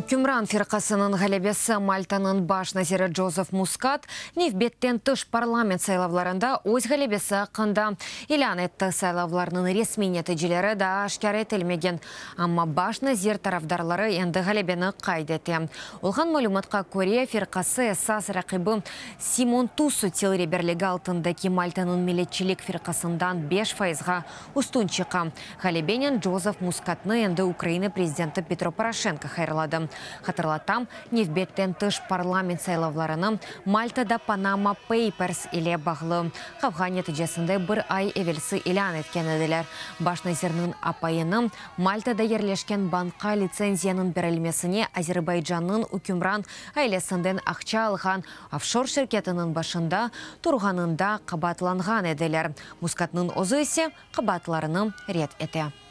Ükümran firqasınıñ ğalebesi Maltanıñ baş naziri Jozef Muskat nevbetten tış parlament saylavlarında öz ğalebesi aqqında ilân etti. Saylavlarnıñ resmiy neticeleri daa aşkâr etilmegen, amma baş nazir tarafdarları endi ğalebeni qayd ete. Olğan malümatqa köre, firqası esas raqibi Simon Tusutil reberligi altındaki Maltanıñ milletçilik firqasından 5 fayızğa üstün çıqa. Ğalebenen Jozef Muskatnı endi Ukraina prezidenti Petro Poroşenko hayırladı. Hatırlatam, nevbetten tış parlament saylavlarını Maltada Panama Papers ile bağlı qavğa neticesinde bir ay evelsi ilân etken ediler. Baş nazirniñ apayını Maltada yerleşken bankqa litsenziyanıñ berilmesine Azerbaycannıñ ükümran ailesinden aqça alğan ofşor şirketiniñ başında turğanında qabaatlanğan ediler. Muskatnıñ özü ise qabaatlarını red ete.